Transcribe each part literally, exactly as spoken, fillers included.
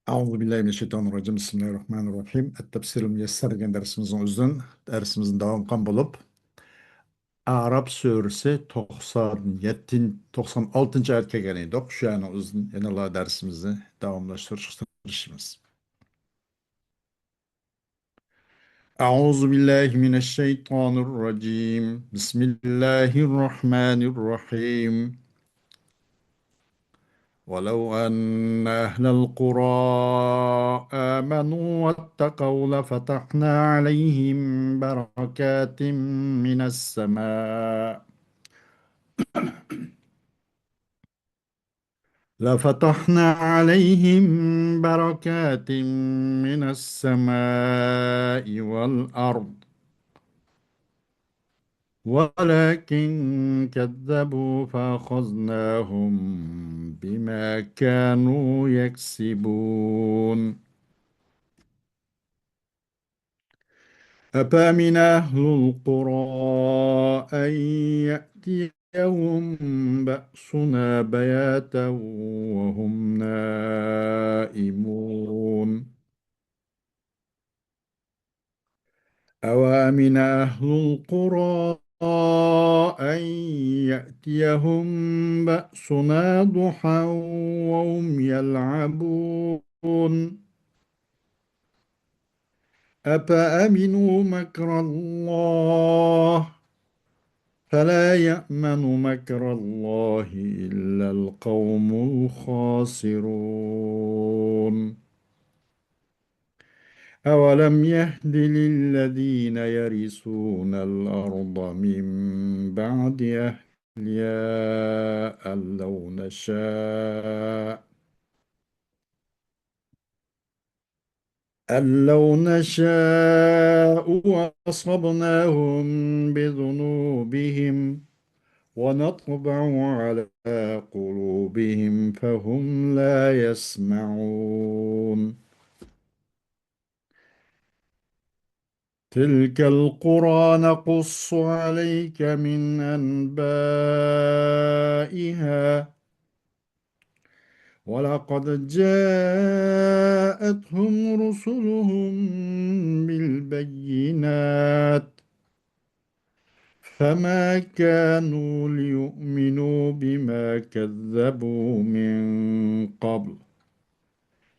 أعوذ بالله من الشيطان الرجيم. بسم الله الرحمن الرحيم. التفسير الميسر دېگەن دەرسىمىزنىڭ ئۆزىدىن دەرسىمىزنى داۋام قىلغان بولۇپ، ئەئراف سۈرىسى توقسان يەتتىنچى، توقسان ئالتىنچى ئايەتكە كەلگەن ئىدۇق. شۇ يەرنىڭ ئۆزىدىن يەنىلا دەرسىمىزنى داۋاملاشتۇرۇشقا تىرىشىمىز. أعوذ بالله من الشيطان الرجيم. بسم الله الرحمن الرحيم. ولو أن أهل القرى آمنوا واتقوا لفتحنا عليهم بركات من السماء لفتحنا عليهم بركات من السماء والأرض ولكن كذبوا فأخذناهم بما كانوا يكسبون. أفأمن أهل القرى أن يأتيهم بأسنا بياتا وهم نائمون. أوأمن أهل القرى أن يأتيهم بأسنا ضحى وهم يلعبون. أفأمنوا مكر الله فلا يأمن مكر الله إلا القوم الخاسرون. أولم يهد للذين يرثون الأرض من بعد أهلها أن لو نشاء أن لو نشاء أصبناهم بذنوبهم ونطبع على قلوبهم فهم لا يسمعون. تلك القرى نقص عليك من أنبائها ولقد جاءتهم رسلهم بالبينات فما كانوا ليؤمنوا بما كذبوا من قبل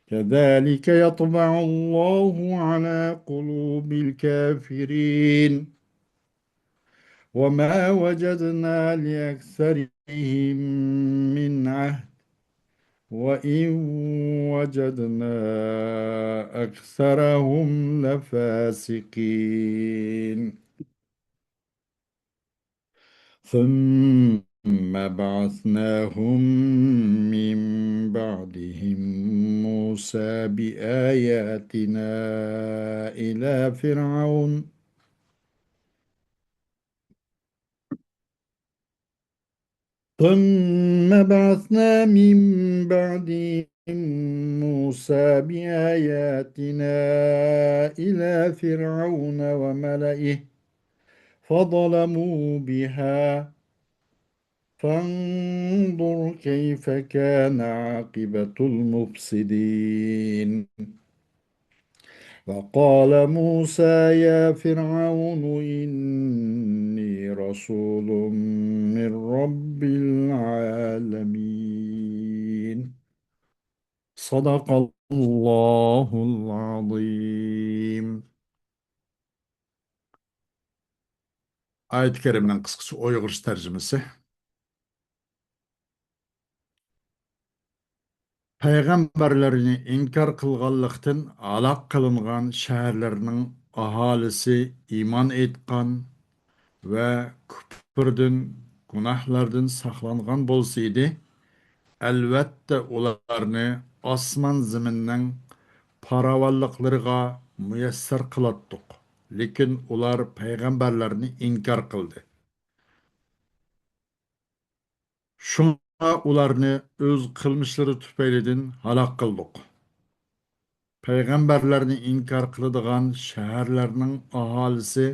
كذلك يطبع الله على قلوب الكافرين وما وجدنا لأكثرهم من عهد وإن وجدنا أكثرهم لفاسقين. ثم بعثناهم من بعدهم موسى بآياتنا إلى فرعون ثم بعثنا من بعدهم موسى بآياتنا إلى فرعون وملئه فظلموا بها فانظر كيف كان عاقبة المفسدين. وقال موسى يا فرعون إني رسول من رب العالمين. صدق الله العظيم. ئايەت كەرىمىنىڭ قىسقىچە ئۇيغۇرچە تەرجىمىسى. پەيغەمبەرلەرنى ئىنكار قىلغانلىقتىن ھالاك قىلىنغان شەھەرلەرنىڭ ئاھالىسى ئىمان ئېيتقان ۋە كۇپۇردىن، گۇناھلاردىن ساقلانغان بولسا ئىدى، ئەلۋەتتە ئۇلارنى ئاسمان زېمىننىڭ پاراۋانلىقلىرىغا مۇيەسسەر قىلاتتۇق. لېكىن ئۇلار پەيغەمبەرلەرنى ئىنكار قىلدى. شۇڭا ئۇلارنى ئۆز قىلمىشلىرى تۈپەيلىدىن ھالاك قىلدۇق. پەيغەمبەرلەرنى ئىنكار قىلىدىغان شەھەرلەرنىڭ ئاھالىسى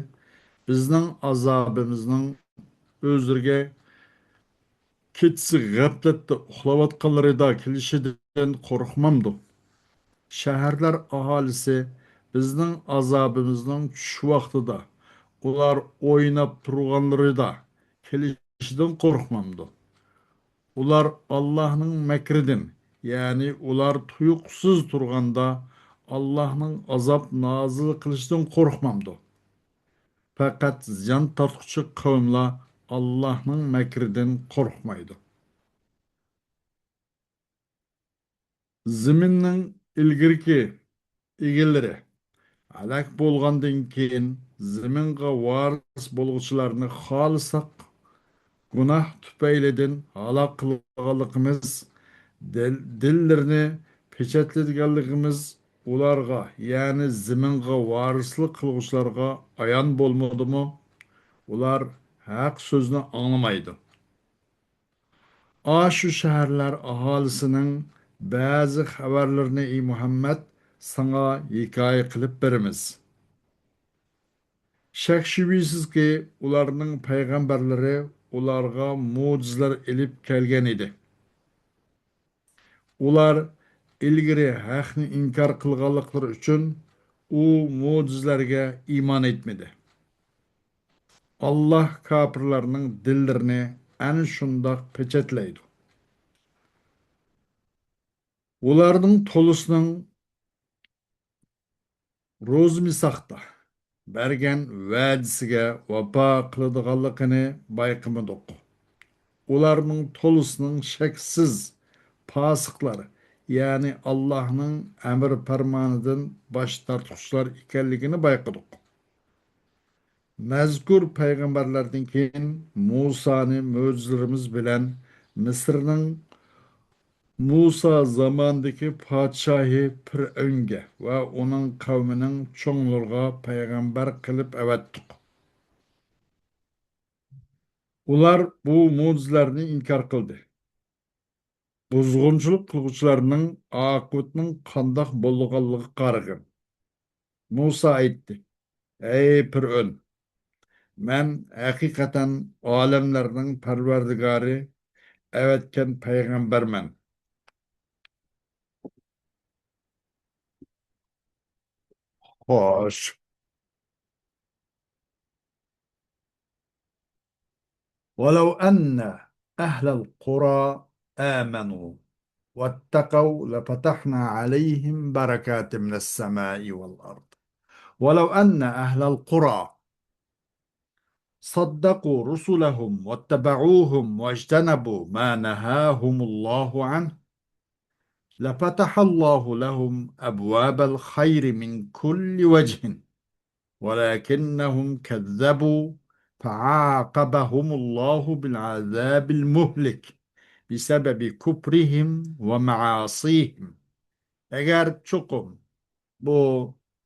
بىزنىڭ ئازابىمىزنىڭ ئۆزلىرىگە كېچىسى غەپلەتتە ئۇخلاۋاتقانلىرىدا كېلىشىدىن قورقمامدۇ؟ شەھەرلەر ئاھالىسى بىزنىڭ ئازابىمىزنىڭ چۈش ۋاقتىدا، ئۇلار ئويناپ تۇرغانلىرىدا كېلىشىدىن قورقمامدۇ؟ ئۇلار ئاللاھنىڭ مەكرىدىن، يەنى ئۇلار تۇيۇقسىز تۇرغاندا ئاللاھنىڭ ئازاب نازىل قىلىشىدىن قورقمامدۇ؟ پەقەت زىيان تارتقۇچى قەۋملەر ئاللاھنىڭ مەكرىدىن قورقمايدۇ. زېمىننىڭ ئىلگىرىكى ئىگىلىرى ھالاك بولغاندىن كېيىن، زېمىنغا ۋارىس بولغۇچىلارنى خالىساق، گۇناھ تۈپەيلىدىن ھالاك قىلغانلىقىمىز، دىل-، دىللىرىنى پېچەتلىگەنلىكىمىز ئۇلارغا، يەنى زېمىنغا ۋارىسلىق قىلغۇچىلارغا ئايان بولمىدىمۇ؟ ئۇلار ھەق سۆزنى ئاڭلىمايدۇ. ئاشۇ شەھەرلەر ئاھالىسىنىڭ بەزى خەۋەرلىرىنى، ئى مۇھەممەد، ساڭا ھېكايە قىلىپ بېرىمىز. شەك-شۈبھىسىزكى، ئۇلارنىڭ پەيغەمبەرلىرى ئۇلارغا مۆجىزىلەر ئېلىپ كەلگەن ئىدى. ئۇلار ئىلگىرى ھەقنى ئىنكار قىلغانلىقلىرى ئۈچۈن ئۇ مۆجىزىلەرگە ئىمان ئېيتمىدى. ئاللاھ كاپىرلارنىڭ دىللىرىنى ئەنە شۇنداق پېچەتلەيدۇ. ئۇلارنىڭ تولىسىنىڭ روزا مىساقتا بەرگەن ۋەدىسىگە ۋاپا قىلىدىغانلىقىنى بايقىمىدۇق. ئۇلارنىڭ تولىسىنىڭ شەكسىز پاسىقلار، يەنى ئاللاھنىڭ ئەمر پەرمانىدىن باش تارتقۇچىلار ئىكەنلىكىنى بايقىدۇق. مەزكۇر پەيغەمبەرلەردىن كېيىن مۇسانى مۆجىزىلىرىمىز بىلەن مىسىرنىڭ مۇسا زامانىدىكى پادىشاھى پىرئەۋنگە ۋە ئۇنىڭ قەۋمىنىڭ چوڭلىرىغا پەيغەمبەر قىلىپ ئەۋەتتۇق. ئۇلار بۇ مۆجىزىلەرنى ئىنكار قىلدى. بۇزغۇنچىلىق قىلغۇچىلارنىڭ ئاقىۋىتىنىڭ قانداق بولىدىغانلىقىغا قارىغىن. مۇسا ئېيتتى: «ئەي پىرئەۋن، مەن ھەقىقەتەن ئالەملەرنىڭ پەرۋەردىگارى ئەۋەتكەن پەيغەمبەرمەن.» خوش. ولو أن أهل القرى آمنوا واتقوا لفتحنا عليهم بركات من السماء والأرض. ولو أن أهل القرى صدقوا رسلهم واتبعوهم واجتنبوا ما نهاهم الله عنه لفتح الله لهم أبواب الخير من كل وجه ولكنهم كذبوا فعاقبهم الله بالعذاب المهلك بسبب كفرهم ومعاصيهم. ئەگەر چوقۇم بۇ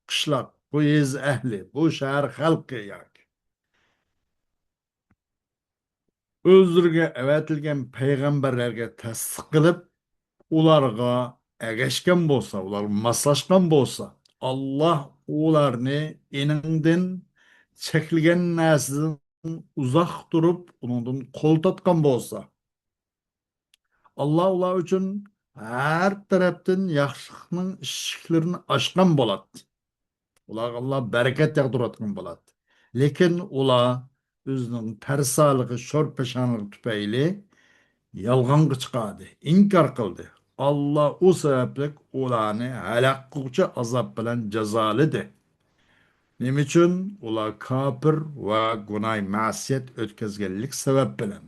قىشلاق، بۇ يېزا ئەھلى، بۇ شەھەر خەلقى ياكى ئۆزلىرىگە ئەۋەتىلگەن پەيغەمبەرلەرگە تەستىق قىلىپ، ئۇلارغا ئەگەشكەن بولسا، ئۇلارغا ماسلاشقان بولسا، ئاللاھ ئۇلارنى ئېنىڭدىن، چەكلىگەن نەرسىدىن ئۇزاق تۇرۇپ، ئۇنىڭدىن قول تارتقان بولسا، ئاللاھ ئۇلار ئۈچۈن ھەر تەرەپتىن ياخشىلىقنىڭ ئىشىكلىرىنى ئاچقان بولاتتى. ئۇلارغا ئاللاھ بەرىكەت ياغدۇرۇۋاتقان بولاتتى. لېكىن ئۇلار ئۆزىنىڭ تەرسالىقى، شورپېشانىلىقى تۈپەيلى يالغانغا چىقاردى، ئىنكار قىلدى. ئاللاھ ئۇ سەۋەبلىك ئۇلارنى ھالاك قىلغۇچى ئازاب بىلەن جازالىدى. نېمە ئۈچۈن؟ ئۇلار كاپىر ۋە گۇناھ مەسىيەت ئۆتكۈزگەنلىك سەۋەب بىلەن.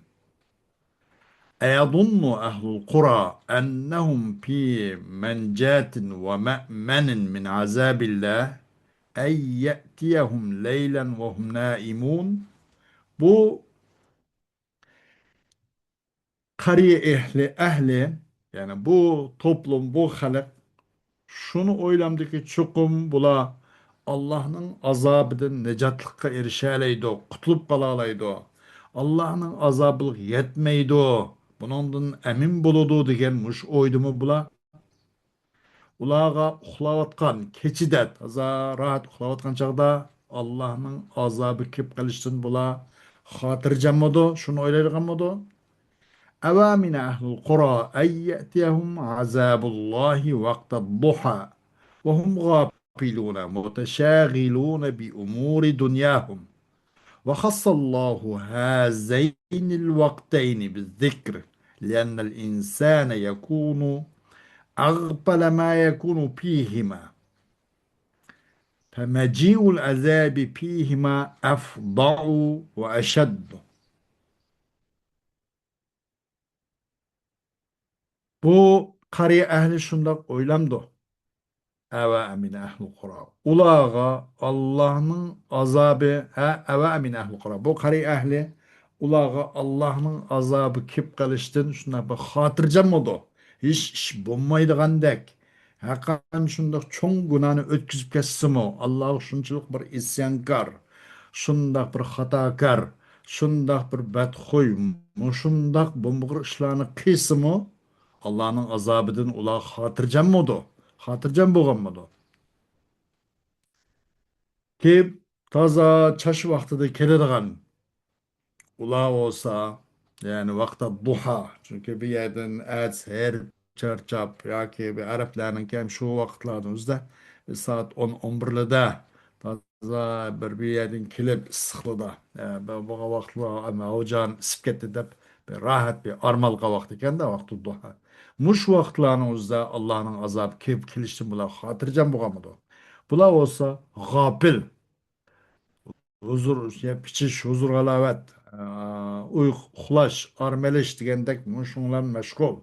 أيظن أهل القرى أنهم في منجاة ومأمن من عذاب الله أن يأتيهم ليلا وهم نائمون. بۇ قەريە ئەھلى، ئەھلى، يەنى بۇ توپلۇم، بۇ خەلق شۇنى ئويلامدىكى، چوقۇم بۇلار ئاللاھنىڭ ئازابىدىن نىجاتلىققا ئېرىشەلەيدۇ، قۇتۇلۇپ قالالايدۇ. ئاللاھنىڭ ئازابىغا يەتمەيدۇ. بۇنىڭدىن ئەمىن بولىدۇ دېگەن مۇشۇ ئويدىمۇ بۇلار؟ ئۇلارغا ئۇخلاۋاتقان، كېچىدە تازا راھەت ئۇخلاۋاتقان چاغدا ئاللاھنىڭ ئازابى كېلىپ قېلىشتىن بۇلار خاتىرجەممىدۇ؟ شۇنى ئويلايدىغانمىدۇ؟ أوامن أهل القرى أن يأتيهم عذاب الله وقت الضحى وهم غافلون متشاغلون بأمور دنياهم. وخص الله هذين الوقتين بالذكر لأن الإنسان يكون أغفل ما يكون فيهما، فمجيء العذاب فيهما أفظع وأشد. بۇ قەريە ئەھلى شۇنداق ئويلامدۇ؟ ئەۋە ئەمىنە ئەھلى قۇرا. ئۇلارغا ئاللاھنىڭ ئازابى، ھە، ئەۋە ئەمىنە ئەھلى قۇرا. بۇ قەريە ئەھلى ئۇلارغا ئاللاھنىڭ ئازابى كېلىپ قېلىشتىن شۇنداق بىر خاتىرجەممىدۇ؟ ھېچ ئىش بولمايدىغاندەك. ھەققانىي شۇنداق چوڭ گۇناھنى ئۆتكۈزۈپ كەتسىمۇ، ئاللاھقا شۇنچىلىك بىر ئىسيانكار، شۇنداق بىر خاتاكار، شۇنداق بىر بەتخۇي، مۇشۇنداق بومبىغۇر ئىشلارنى قىلسىمۇ، ئاللاھنىڭ ئازابىدىن ئۇلار خاتىرجەممىدۇ؟ خاتىرجەم بولغانمىدۇ؟ كېيىن تازا چاش ۋاقتىدا كېلىدىغان، ئۇلار بولسا، يەنى ۋاقتى دۇھا، چۈنكى بۇ يەردىن ئەتىسى ھېرىپ چارچاپ ياكى بۇ ئەرەبلەرنىڭكى ھەم شۇ ۋاقىتلاردا ئۆزىدە سائەت ئون، ئون بىرلىدە تازا بىر، بۇ يەردىن كېلىپ ئىسسىقلىدا، ئە، بۇ، بۇ ۋاقىتلار ھاۋىجان ئىسسىپ كەتتى دەپ، بىر راھەت، بىر ئارام ئالغان ۋاقتى ئىكەن-دە، ۋاقتى دۇھا. مۇشۇ ۋاقىتلارنىڭ ئۆزىدە ئاللاھنىڭ ئازابى كېلىپ كېلىشتىن بۇلار خاتىرجەم بولغانمىدۇ؟ بۇلار بولسا غاپىل. ھۇزۇر، يەپ ئىچىش، ھۇزۇر ھالاۋەت، ئە، ئۇيقۇ، ئۇخلاش، ئارام ئېلىش دېگەندەك مۇشۇنىڭ بىلەن مەشغۇل.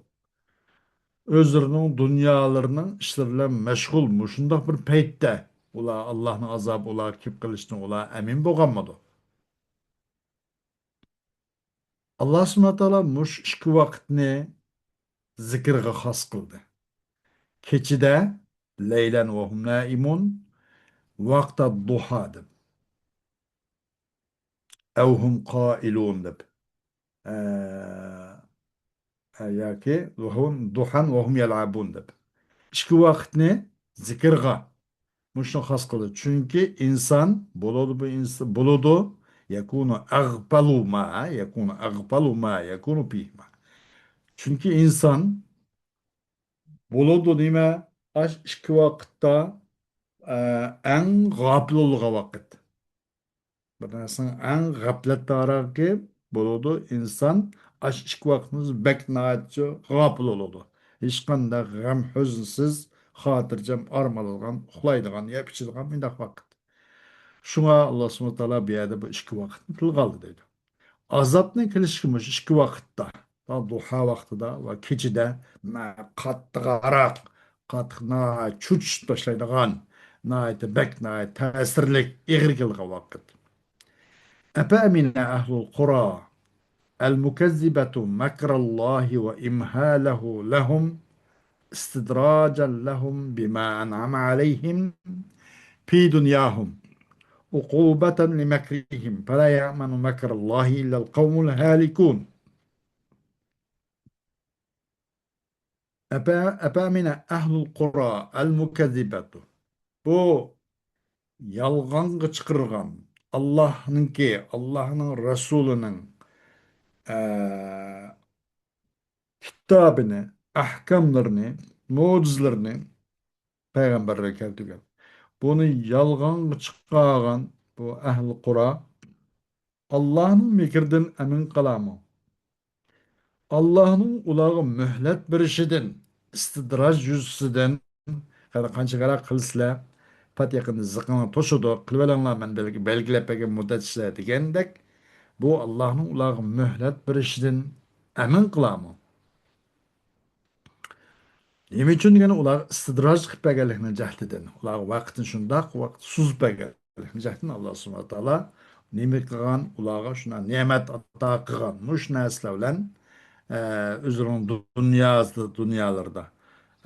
ئۆزلىرىنىڭ دۇنيالىرىنىڭ ئىشلىرى بىلەن مەشغۇل مۇشۇنداق بىر پەيتتە ئۇلار ئاللاھنىڭ ئازابى ئۇلارغا كېلىپ قېلىشتىن ئۇلار ئەمىن بولغانمىدۇ؟ ئاللا سۇبھانەھۇ ۋە تائالا مۇشۇ ئىككى ۋاقىتنى زىكىرغا خاس قىلدى. كېچىدە، لەيلەن ۋە ھۇم نائىمۇن، ۋاقتى دۇھا دەپ، ئەۋ ھۇم قائىلۇن دەپ، ئە، ئە، ياكى ۋە ھۇم دۇھان ۋە ھۇم يەلئەبۇن دەپ. ئىككى ۋاقىتنى زىكىرغا مۇشۇنى خاس قىلدى. چۈنكى ئىنسان بولىدۇ، بۇ ئىنس-، بولىدۇ، يەكۇنۇ ئەغپەلۇ ما، يەكۇنۇ ئەغپەلۇ ما يەكۇنۇ فىھىما. چۈنكى ئىنسان بولىدۇ نېمە؟ ئاش ئىككى ۋاقىتتا، ئە، ئەڭ غاپىل بولغان ۋاقىت. بىر نەرسىنىڭ ئەڭ غەپلەتدارىغا بولىدۇ ئىنسان. ئاش ئىككى ۋاقىتنى بەك ناھايىتى غاپىل بولىدۇ. ھېچقانداق غەم، ھۆزۈنسىز، خاتىرجەم، ئارام ئالىدىغان، ئۇخلايدىغان، يەپ ئىچىدىغان مۇنداق ۋاقىت. شۇڭا ئاللا سۇبھانەھۇ ۋە تائالا بۇ يەردە بۇ ئىككى ۋاقىتنى تىلغا ئالدى دەيدۇ. ئازابنىڭ كېلىشىگە مۇشۇ ئىككى ۋاقىتتا، دۇھا ۋاقتىدا ۋە كېچىدە، مە-، قاتتىق ھاراق، قاتتىق ناھايىتى چۆچۈتۈپ تاشلايدىغان، ناھايىتى بەك، ناھايىتى تەسىرلىك، ئېغىر كېلىدىغان ۋاقىت. أفأمن أهل القرى المكذبة مكر الله وإمهاله لهم استدراجا لهم بما أنعم عليهم في دنياهم عقوبة لمكرهم فلا يأمن مكر الله إلا القوم الهالكون. أفأمن أهل القرى المكذبة. بۇ يالغانغا چىقىرغان ئاللاھنىڭكى، ئاللاھنىڭ رەسۇلىنىڭ، ئە، كىتابىنى، ئەھكاملىرىنى، مۆجىزىلىرىنى پەيغەمبەرلەر كەلتۈرگەن. بۇنى يالغانغا چىقارغان بۇ ئەھلى قۇرا ئاللاھنىڭ مىكرىدىن ئەمىن قالامۇ؟ ئاللاھنىڭ ئۇلارغا مۆھلەت بېرىشىدىن، ئىستىدراج يۈزىسىدىن، قېنى قانچە غەرق قىلىسىلەر، پات يېقىندا زىقىڭلار توشىدۇ، قىلىۋېلىڭلار، مەن بەلگى-، بەلگىلەپ بەرگەن مۇددەت ئىچىدە دېگەندەك، بۇ ئاللاھنىڭ ئۇلارغا مۆھلەت بېرىشىدىن ئەمىن قىلامۇ؟ نېمە ئۈچۈن دېگەندە، ئۇلارغا ئىستىدراج قىلىپ بەرگەنلىكىنىڭ جەھىتىدىن، ئۇلارغا ۋاقىتنى شۇنداق ۋاقىت سوزۇپ بەرگەنلىكىنىڭ جەھىتىدىن ئاللا سۇبھانەھۇ ۋە تائالا نېمە قىلغان، ئۇلارغا شۇنداق نېمەت ئاتا قىلغان. مۇشۇ نەرسىلەر بىلەن، ئە، ئۆزلىرىنىڭ دۇنياسىدا، دۇنيالىرىدا،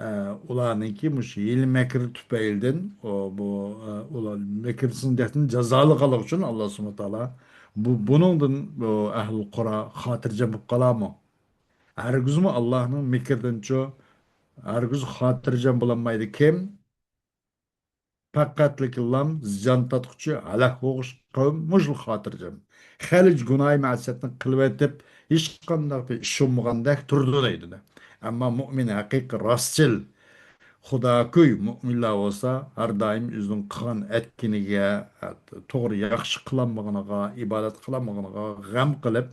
ئە، ئۇلارنىڭكى مۇشۇ ھىيلە مەكرى تۈپەيلىدىن، ئۇ، بۇ، ئە، ئۇلار مەكرىسىنىڭ جەھىتىدىن جازالىغانلىقى ئۈچۈن ئاللا سۇبھانەھۇ ۋە تائالا بۇ، بۇنىڭدىن بۇ ئەھلى قۇرا خاتىرجەم بولۇپ قالامۇ؟ ھەرگىزمۇ ئاللاھنىڭ مىكرىدىنچۇ، ھەرگىز خاتىرجەم بولالمايدۇ. كىم؟ پەقەتلىكىلام زىيان تارتقۇچى، ھالاك بولغۇچى قەۋم مۇشۇ خاتىرجەم. خېلى گۇناھى مەسىيەتنى قىلىۋېتىپ، ھېچقانداق بىر ئىش بولمىغاندەك تۇرىدۇ دەيدۇ. ئەمما مۇئمىن، ھەقىقىي راستچىل، خۇداكۆي مۆمىنلەر بولسا، ھەر دائىم ئۆزىنىڭ قىلغان ئەتكىنىگە، توغرا ياخشى قىلالمىغىنىغا، ئىبادەت قىلالمىغىنىغا غەم قىلىپ،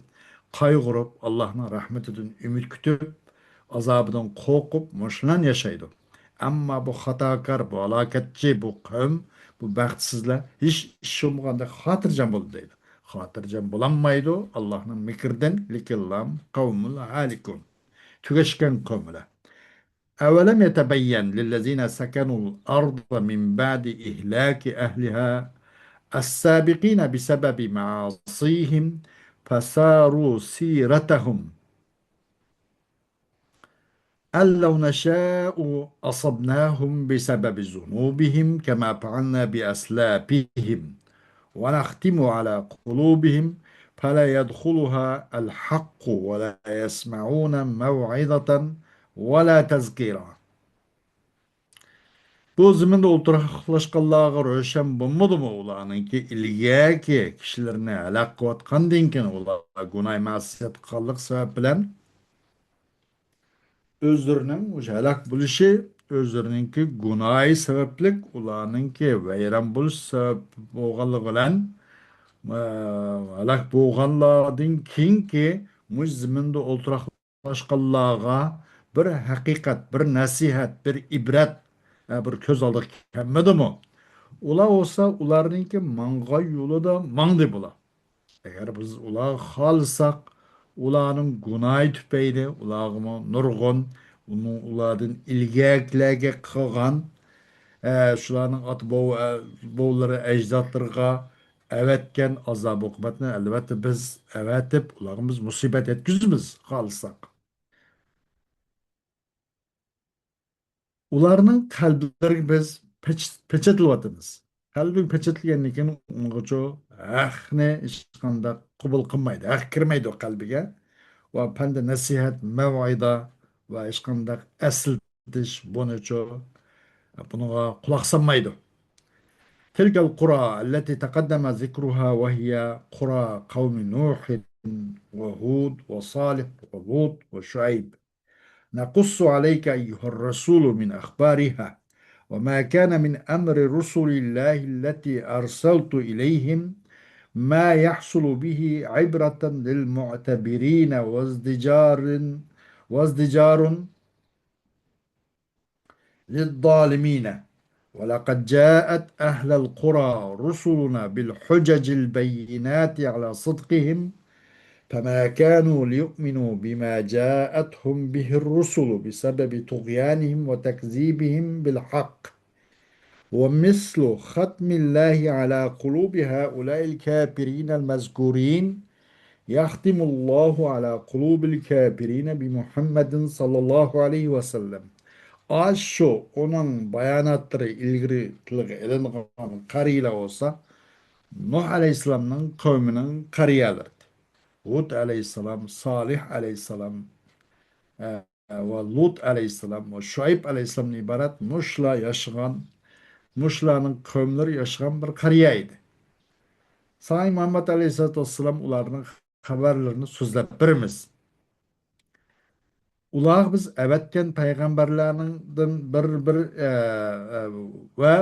قايغۇرۇپ، ئاللاھنىڭ رەھمىتىدىن ئۈمىد كۈتۈپ، ئازابىدىن قورقۇپ، مۇشۇلار ياشايدۇ. ئەمما بۇ خاتاكار، بۇ ھالاكەتچى، بۇ قەۋم، بۇ بەختسىزلەر ھېچ ئىش بولمىغاندەك خاتىرجەم بولىدۇ دەيدۇ. خاتىرجەم بولالمايدۇ ئاللاھنىڭ مىكرىدىن، لېكىنلام قەۋمۇل ھالىكۇن. تۈگەشكەن قەۋملەر. أولم يتبين للذين سكنوا الأرض من بعد إهلاك أهلها السابقين بسبب معاصيهم فساروا سيرتهم أن لو نشاء أصبناهم بسبب ذنوبهم كما فعلنا بأسلافهم ونختم على قلوبهم فلا يدخلها الحق ولا يسمعون موعظة ولا تذكيرا. بۇ زېمىندا ئولتۇراقلاشقانلارغا روشەن بولمىدىمۇ؟ ئۇلارنىڭكى ئىلگەركى كىشىلىرىنى ھالاك قىلىۋاتقاندىن كېيىن، ئۇلار گۇناھ مەسىيەت قىلغانلىق سەۋەب بىلەن ئۆزلىرىنىڭ مۇشۇ ھالاك بولۇشى، ئۆزلىرىنىڭكى گۇناھى سەۋەبلىك، ئۇلارنىڭكى ۋەيران بولۇش سەۋەب بولغانلىقى بىلەن، ئە، ھالاك بولغانلاردىن كېيىنكى مۇشۇ زېمىندا ئولتۇراقلاشقانلارغا بىر ھەقىقەت، بىر نەسىھەت، بىر ئىبرەت، ئە، بىر كۆز ئالدىغا كەلمىدىمۇ؟ ئۇلار بولسا ئۇلارنىڭكى ماڭغان يولىدا ماڭدى بۇلار. ئەگەر بىز ئۇلارغا خالىساق، ئۇلارنىڭ گۇناھى تۈپەيلى ئۇلارغىمۇ نۇرغۇن، ئۇنىڭ، ئۇلاردىن ئىلگەركىلەرگە قىلغان، ئە، شۇلارنىڭ ئاتا بوۋا-، ئە، بوۋىلىرى، ئەجدادلىرىغا ئەۋەتكەن ئازاب ئوقۇبەتنى، ئەلۋەتتە، بىز ئەۋەتىپ، ئۇلارغا بىز مۇسىبەت يەتكۈزىمىز، خالىساق. ئۇلارنىڭ قەلبلىرىگە بىز پېچ-، پېچەتلەۋاتىمىز. قەلبىگە پېچەتلىگەندىن كېيىن ئۇنىڭغىچۇ ھەقنى ھېچقانداق قوبۇل قىلمايدۇ. ھەق كىرمەيدۇ قەلبىگە. ۋە پەند نەسىھەت، مەۋئىزە ۋە ھېچقانداق ئەسلىتىش بۇنىچۇ، بۇنىڭغا قۇلاق سالمايدۇ. تلك القرى التي تقدم ذكرها وهي قرى قوم نوح وهود وصالح ولوط وشعيب. نقص عليك أيها الرسول من أخبارها وما كان من أمر رسل الله التي أرسلت إليهم ما يحصل به عبرة للمعتبرين وازدجار، وازدجار للظالمين. ولقد جاءت أهل القرى رسلنا بالحجج البينات على صدقهم فما كانوا ليؤمنوا بما جاءتهم به الرسل بسبب طغيانهم وتكذيبهم بالحق. ومثل ختم الله على قلوب هؤلاء الكافرين المذكورين يختم الله على قلوب الكافرين بمحمد صلى الله عليه وسلم. ئاشۇ ئۇنىڭ باياناتلىرى ئىلگىرى تىلغا ئېلىنغان قارىيلار بولسا، نۇھ ئەلەيھىسسالامنىڭ قەۋمىنىڭ قارىيالىرى. ھۇد ئەلەيھىسسالام، سالىھ ئەلەيھىسسالام، ئە، ۋە لۇت ئەلەيھىسسالام ۋە شۇئەيب ئەلەيھىسسالامدىن ئىبارەت مۇشۇلار ياشىغان، مۇشۇلارنىڭ قەۋملىرى ياشىغان بىر قەريە ئىدى. ساڭا مۇھەممەد ئەلەيھىسسالاتۇ ۋەسسالام ئۇلارنىڭ خەۋەرلىرىنى سۆزلەپ بېرىمىز. ئۇلارغا بىز ئەۋەتكەن پەيغەمبەرلەرنىڭدىن بىر، بىر، ئە، ئە، ۋە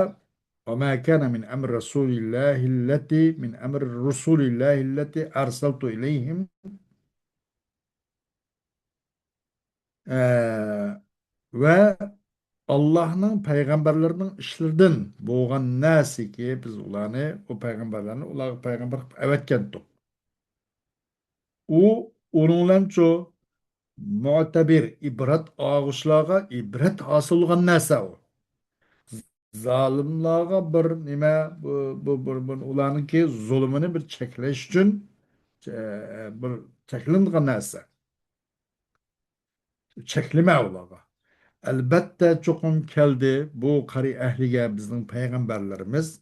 وما كان من أمر رسول الله التي، من أمر رسول الله التي أرسلت إليهم. ئە، ۋە ئاللاھنىڭ پەيغەمبەرلىرىنىڭ ئىشلىرىدىن بولغان نەرسىكى، بىز ئۇلارنى، ئۇ پەيغەمبەرلەرنى ئۇلارغا پەيغەمبەر قىلىپ ئەۋەتكەنتۇق. ئۇ، ئۇنىڭ بىلەنچۇ مۇتەبىر، ئىبرەت ئالغۇچىلارغا ئىبرەت ھاسىل بولغان نەرسە ئۇ. زالىملارغا بىر نېمە، بۇ، بۇ، بۇ، بۇ، ئۇلارنىڭكى زۇلۇمىنى بىر چەكلەش ئۈچۈن، ئە، بىر چەكلىنىدىغان نەرسە. چەكلىمە ئۇلارغا. ئەلبەتتە، چوقۇم كەلدى بۇ قەريە ئەھلىگە بىزنىڭ پەيغەمبەرلىرىمىز.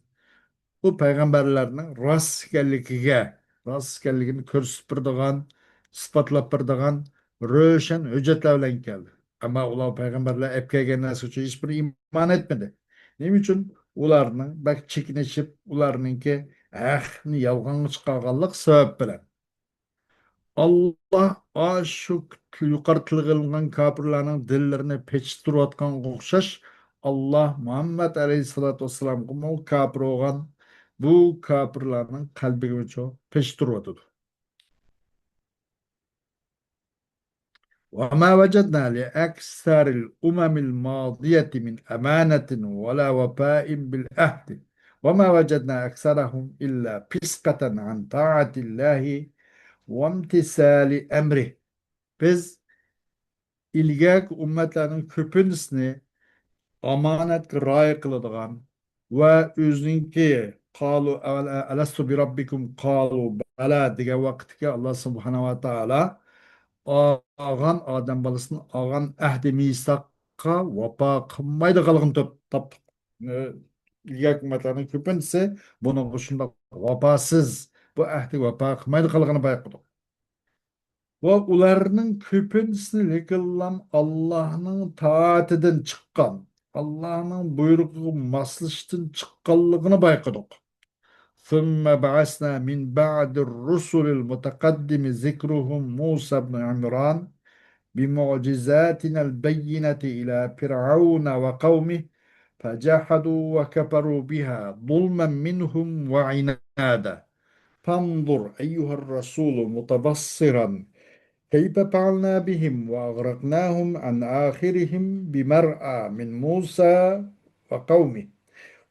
بۇ پەيغەمبەرلەرنىڭ راست ئىكەنلىكىگە، راست ئىكەنلىكىنى كۆرسىتىپ بېرىدىغان، ئىسپاتلاپ بېرىدىغان روشەن ھۆججەتلەر بىلەن كەلدى. ئەمما ئۇلار پەيغەمبەرلەر ئەپ كەلگەن نەرسىگە ھېچبىر ئىمان ئەتمىدى. نېمە ئۈچۈن؟ ئۇلارنىڭ بەك چېكىنىشىپ، ئۇلارنىڭكى ھەقنى يالغانغا چىقارغانلىق سەۋەب بىلەن. ئاللا ئاشۇ يۇقىرى تىلغا ئېلىنغان كاپىرلارنىڭ دىللىرىنى پېچىشتۇرۇۋاتقانغا ئوخشاش، ئاللا مۇھەممەد ئەلەيھىسسالاتۇ ۋەسسالامغىمۇ كاپىر بولغان، بۇ كاپىرلارنىڭ قەلبىگىچۇ پېچىندۈرۈۋاتىدۇ. وما وجدنا لأكثر الأمم الماضية من أمانة ولا وفاء بالعهد وما وجدنا أكثرهم إلا فسقة عن طاعة الله وامتثال أمره. بىز ئىلگەركى ئۈممەتلەرنىڭ كۆپىنچىسىنى ئامانەتكە رىئايە قىلىدىغان ۋە ئۆزىنىڭكى قالۇ ئەلەستۇ بىرەببىكۇم قالۇ بەلە دېگەن ۋاقىتتىكى ئاللا سۇبھانەھۇ ۋە تائالا ئالغان ئادەم بالىسىنىڭ ئالغان ئەھدى مىساققا ۋاپا قىلمايدىغانلىقىنى تاپتۇق. ئىلگەركى ئۈممەتلەرنىڭ كۆپىنچىسى بۇنىڭغا شۇنداق ۋاپاسىز، بۇ ئەھدىگە ۋاپا قىلمايدىغانلىقىنى بايقىدۇق. ۋە ئۇلارنىڭ كۆپىنچىسىنى لېكىنلام ئاللاھنىڭ تائىتىدىن چىققان، ئاللاھنىڭ بۇيرۇقىغا ماسلىشىشتىن چىققانلىقىنى بايقىدۇق. ثم بعثنا من بعد الرسل المتقدم ذكرهم موسى بن عمران بمعجزاتنا البينة إلى فرعون وقومه فجحدوا وكفروا بها ظلما منهم وعنادا. فانظر أيها الرسول متبصرا كيف فعلنا بهم وأغرقناهم عن آخرهم بمرأى من موسى وقومه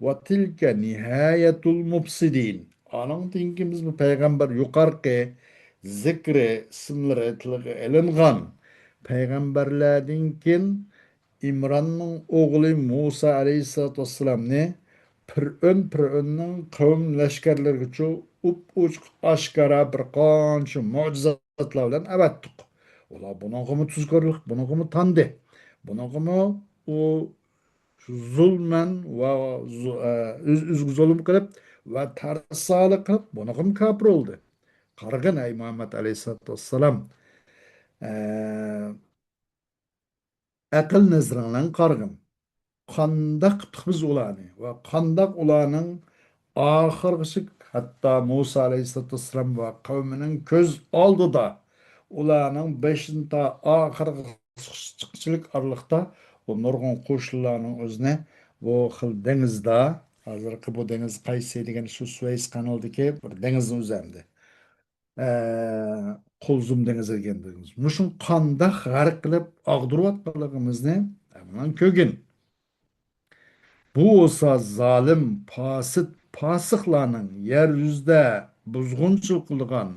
وتلك نهاية المفسدين. ئانىڭدىن كېيىن بىز بۇ پەيغەمبەر يۇقارقى زىكرى ئىسىملىرى تىلغا ئېلىنغان پەيغەمبەرلەردىن كېيىن ئىمراننىڭ ئوغلى مۇسا ئەلەيھىسسالاتۇ ۋەسسالامنى پىرئۆن، پىرئۆننىڭ قەۋم لەشكەرلىرىگىچۇ ئوپئوچۇق ئاشكارا بىر قانچە مۆجىزاتلار بىلەن ئەۋەتتۇق. ئۇلار بۇنىڭغىمۇ تۇزكورلۇق، بۇنىڭغىمۇ تاندى. بۇنىڭغىمۇ ئۇ زۇلمەن ۋە زۇ-، ئە، ئۆز-، ئۆزىگە زۇلۇم قىلىپ ۋە تەرسالىق قىلىپ، بۇنىڭغىمۇ كاپىر بولدى. قارىغىن، ئەي مۇھەممەد ئەلەيھىسسالاتۇ ۋەسسالام، ئە، ئەقىل نەزىرىڭلەن قارىغىن. قانداق قىپتۇق بىز ئۇلارنى ۋە قانداق ئۇلارنىڭ ئاخىرغىچە، ھەتتا مۇسا ئەلەيھىسسالاتۇ ۋەسسالام ۋە قەۋمىنىڭ كۆز ئالدىدا ئۇلارنىڭ بېشىدىن تا ئاخىرغىچىلىك ئارىلىقتا ئۇ نۇرغۇن قوشۇنلارنىڭ ئۆزىنى بۇ خىل دېڭىزدا، ھازىرقى بۇ دېڭىز قايسى دېگەن شۇ سۇۋەيس قانىلىدىكى بىر دېڭىزنىڭ ئۆزى ئەمدى. ئە، قۇلزۇم دېڭىزى دېگەن دېڭىز. مۇشۇنى قانداق غەرق قىلىپ ئاغدۇرۇۋاتقانلىقىمىزنى مانا كۆرگىن. بۇ بولسا زالىم، پاسىت، پاسىقلارنىڭ يەر يۈزىدە بۇزغۇنچىلىق قىلىدىغان،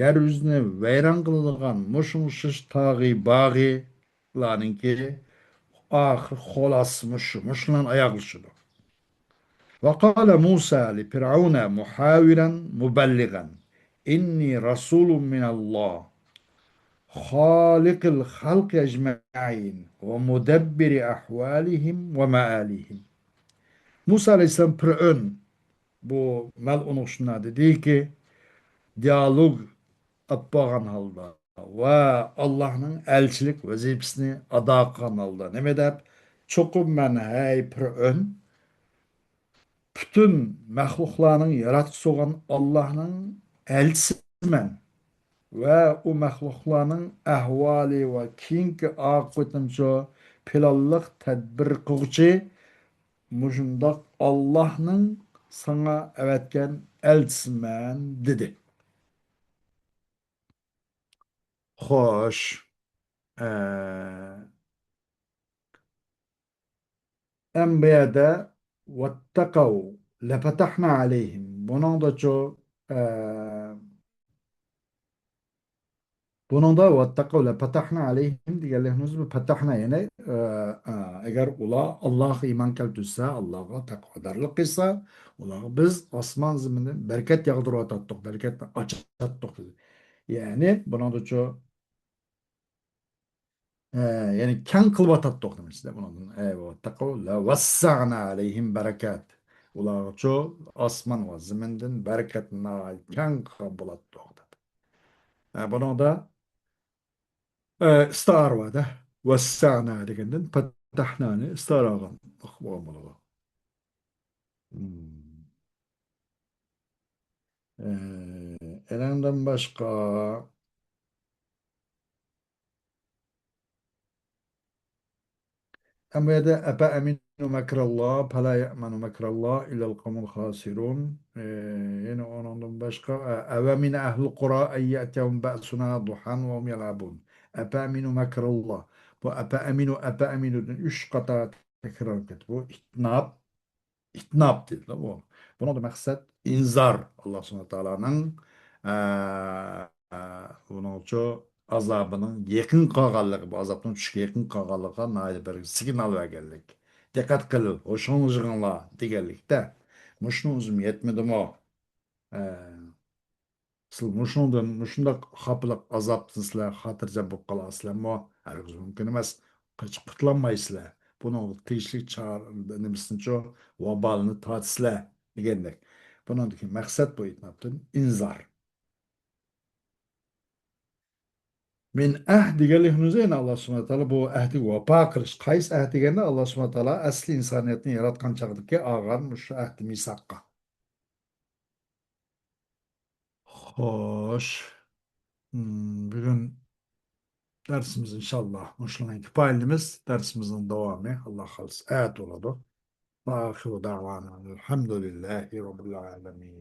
يەر يۈزىنى ۋەيران قىلىدىغان مۇشۇ ئوخشاش تاغى باغى لارنىڭكى ئاخىر خۇلاسىسى مۇشۇ، مۇشۇلارنى ئاياغلىشىدۇ. وقال موسى لفرعون محاورا مبلغا إني رسول من الله خالق الخلق أجمعين ومدبر أحوالهم ومآلهم. مۇسا ئەلەيھىسسالام پىرئۆن بۇ مەلئۇنغا شۇنداق دېدىكى، دىئالوگ ئاپپارغان ھالدا ۋە ئاللاھنىڭ ئەلچىلىك ۋەزىپىسىنى ئادا قىلغان ھالدا نېمە دەپ، چوقۇم مەن، ھەي پىرئۆن، پۈتۈن مەخلۇقلارنىڭ ياراتقۇسى بولغان ئاللاھنىڭ ئەلچىسىمەن ۋە ئۇ مەخلۇقلارنىڭ ئەھۋالى ۋە كېيىنكى ئاقىۋىتىنىچۇ پىلانلىق تەدبىر قىلغۇچى مۇشۇنداق ئاللاھنىڭ ساڭا ئەۋەتكەن ئەلچىسىمەن، دېدى. خوش. ئە، ئەم بۇ يەردە واتتەقەۋ لەپەتەھنا ئەلەيھىم. بۇنىڭدىچۇ، ئە، بۇنىڭدا واتتەقەۋ لەپەتەھنا ئەلەيھىم دېگەنلىكىمىز بۇ پەتەھنا، يەنى، ئە، ئە، ئەگەر ئۇلار ئاللاھقا ئىمان كەلتۈرسە، ئاللاھقا تەقۋادارلىق قىلسا، ئۇلارغا بىز ئاسمان زېمىندىن بەرىكەت ياغدۇرۇۋاتاتتۇق، بەرىكەتنى ئاچاتتۇق دېدى. يەنى بۇنىڭدىچۇ ئە، يەنى كەڭ قىلىۋاتاتتۇق نېمىسىدە بۇنىڭدىن. ئە، ۋاتتەقەۋ لەۋەسسەئنا ئەلەيھىم بەرەكات. ئۇلارغىچۇ ئاسمان ۋە زېمىندىن بەرىكەتنى ناھايىتى كەڭ قىلغان بولاتتۇق دەپ. ئە، بۇنىڭدا، ئە، ئىستىئارە بار-دە. ۋەسسەئنا دېگەندىن پەتەھنانى ئىستىئارە قىلغان بولىدۇ. مم. ئە، ئەنەڭدىن باشقا ئەمما بۇ يەردە «ئەپەئەمىنۇ مەكرەللا، پەلا يەئمەنۇ مەكرەللا ئىللەل قەۋمۇل خاسىرۇن». ئى، يەنە ئۇنىڭدىن باشقا، ئە، «ئەۋەمىنە ئەھلۇل قۇرا ئەن يەئتىيەھۇم بەئسۇنا زۇھەن ۋە ھۇم يەلئەبۇن». «ئەپەئەمىنۇ مەكرەللا». بۇ «ئەپەئەمىنۇ، ئەپەئەمىنۇ» دىن ئۈچ قاتار تەكرارلىنىپ كەتتى. بۇ ئىتناب، ئىتناب دېدىلا بۇ. بۇنىڭدا مەقسەت ئىنزار. ئاللا سۇبھانەھۇ ۋە تائالانىڭ، ئە، ئە، بۇنىڭچۇ ئازابىنىڭ يېقىن قالغانلىقى، بۇ ئازابنىڭ چۈشۈشكە يېقىن قالغانلىقىغا ناھايىتى بىر سىگنال بەرگەنلىك. «دىققەت قىل، ھوشۇڭلىشىڭلار» دېگەنلىكتە. مۇشۇنىڭ ئۆزىمۇ يەتمىدىمۇ؟ ئە، سىلەر مۇشۇنىڭدىن، مۇشۇنداق خاپىلىق ئازابتىن سىلەر خاتىرجەم بولۇپ قالاسىلەرمۇ؟ ھەرگىز مۇمكىن ئەمەس. قېچىپ قۇتۇلالمايسىلەر. بۇنىڭغا تېگىشلىك چارە-، نېمىسىنىچۇ، ۋابالىنى تارتىسىلەر دېگەندەك. بۇنىڭدىكى مەقسەت بۇ ئىتنابتىن ئىنزار. «مىن ئەھد» دېگەنلىكىمىز يەنە ئاللا سۇبھانەھۇ ۋە تائالا بۇ ئەھدىگە ۋاپا قىلىش. قايسى ئەھد دېگەندە ئاللا سۇبھانەھۇ ۋە تائالا ئەسلى ئىنسانىيەتنى ياراتقان چاغدىكى ئالغان مۇشۇ ئەھدى مىساققا. خوش. مم، بۈگۈن دەرسىمىز ئىنشاللا مۇشۇنىڭ كۇپايىلىمىز. دەرسىمىزنىڭ داۋامى ئاللا خالىسا ئەتە بولىدۇ. ۋە ئاخىرۇ دەئۋانا ئەلھەمدۇلىللاھى رەببىل ئالەمىن.